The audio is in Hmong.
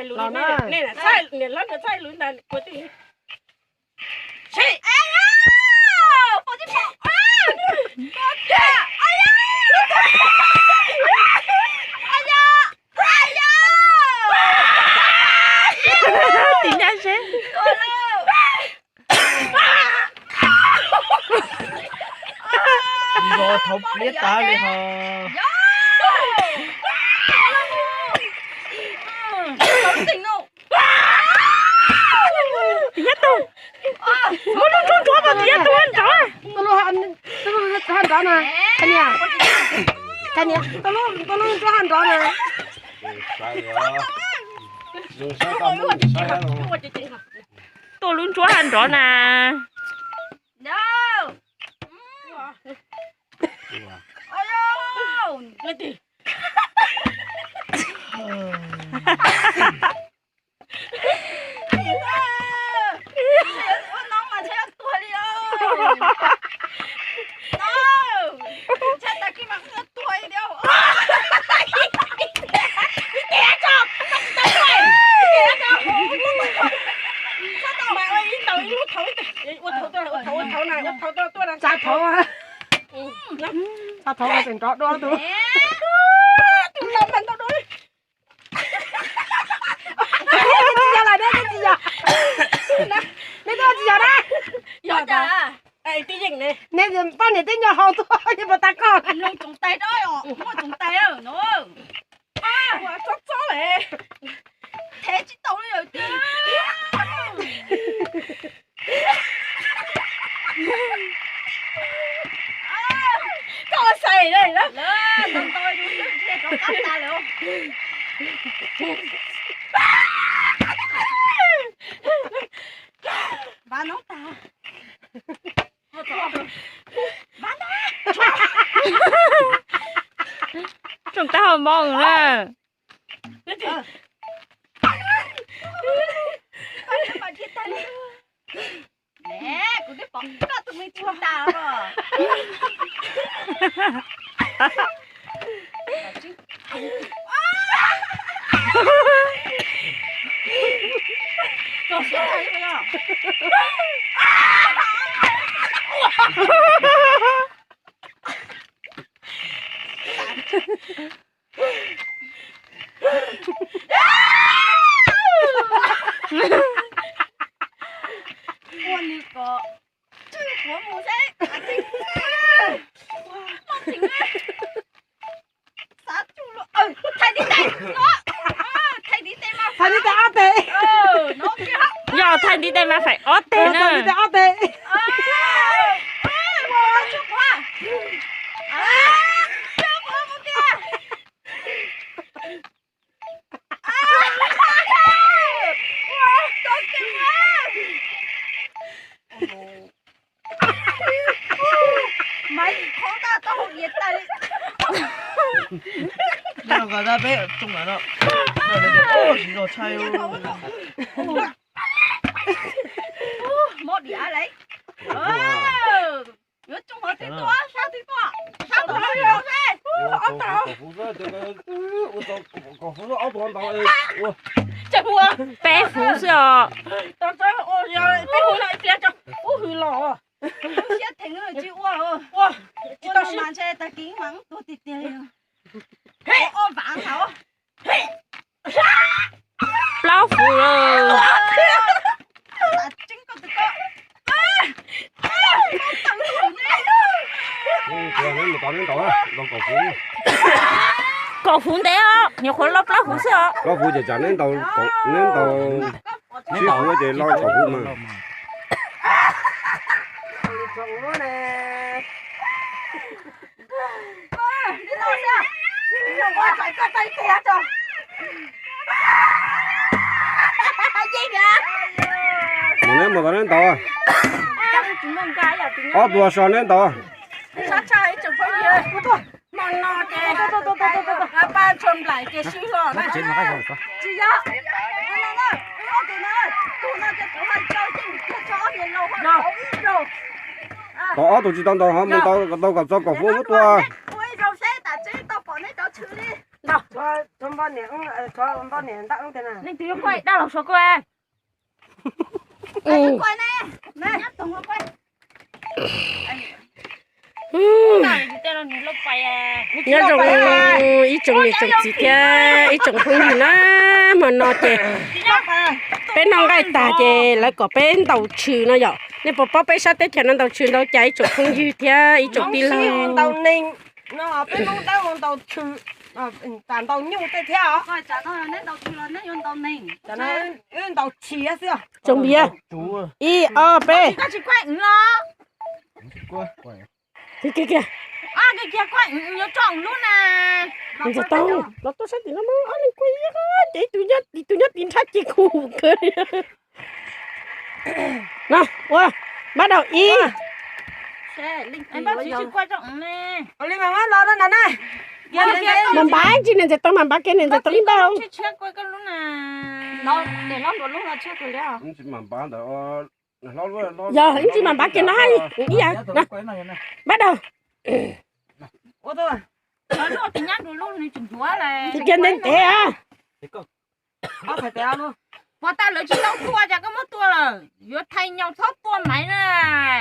Los na. Niam hlob nws txhaj hais lus ntag, kuv twb Tim nyab seb. Nkaus thaum pliab tas li ho. Tim nyab tug. Muab lub ntsuab ntsuab mas tim nyab tug nrov. Tus lub ntsuab nrov na. Qhia niam. Qhia niam, tus lub, tus lub ntsuab nrov na. Tuaj lub ntsuab haj nrov na. Tsa thauv, tsa thauv tseem nrov dua tus. Tsis yog lawm, neb tsis yog. Neb twb tsis yog na. Yog tas. Neb poj niam twb nyo hau tuaj, yog puas tas koj? Tsob tsob lawm. Thev tsis tau li yawm tiag. Koj ua xais lawm. Npab noob tag. Tsoom tab hau mob na. Kuv twb pom koj tus me tsis tas os. Ua nws kom tswj quav mus seb. Xav tsuj luaj, thais ntiv tes no, thais ntiv tes mas, thais ntiv tes ob teg. Yog thais ntiv tes mas faim ob teg na. Thais ntiv tes ob teg. Maiv Khaub tab tau hau iav tas li. Nyob no koj tab peb tsoo ntawm no. Tsis zog tshaj. Mob diav lawm. Yuav tsoo qhov twg tuaj, sab twg tuaj, sab tom no seb. Peb fuv xwb os. Peb fuv no ib pliag tso ub hws los. Siab theem tsis ua, ua tsis tau mas ntshe tag kis mas tuag tiag tiag li. Ob vav ntawd. Plaub fuv lawm. Kaum fuv ntev os, nyuam qhuav los plaub fuv xwb os. Plaub fuv ces tsam neb ntaus, neb ntaus tsib fuv ces los kaum fuv mas. Mus neb mus tau neb ntaus. Ob tug so neb ntaus. Tau ob tug tsis tau ntaus ho mus tau kom txog kaum fuv ua tua. Leej twg yuav quaj dab laug suav koj. Nyob zoo ib tsoom niam tsoom txiv thiab ib tsoom phooj ywg na, hmo no ces peb noj nqaij tag ces lawv kom peb ntaus tshwm no yom. Nej puas paub peb sab teb chaws no ntaus tshwm ntau cas ib tsoom phooj ywg thiab ib tsoom tij laug? Ntaus neeg, peb Hmoob Dawb hu ntaus tshwm, tas ntaus nyuj tej thiab os. Wb ntaus tshwm xwb. Tsoom Npias, ib ob peb. Kiag kiag kiag. Ntxawm Toog los tuaj sab tim no mas ob leeg kuj ib qho ces ib tug nyob tim nrhab ces kuv kawg li. No ua, npab daum ib. Li mas los na. Mas npab ntsis niam Ntxawm Toog mas npab kiag niam Ntxawm Toog ib npab. Yog ib ntsis mas npab kiag no ib yam. Npab daum. Cia ntev ntev a. Pov tas lawv tsis tau tua cas koj muab tua lawm, yuav thais nyaus txhob tua maiv na.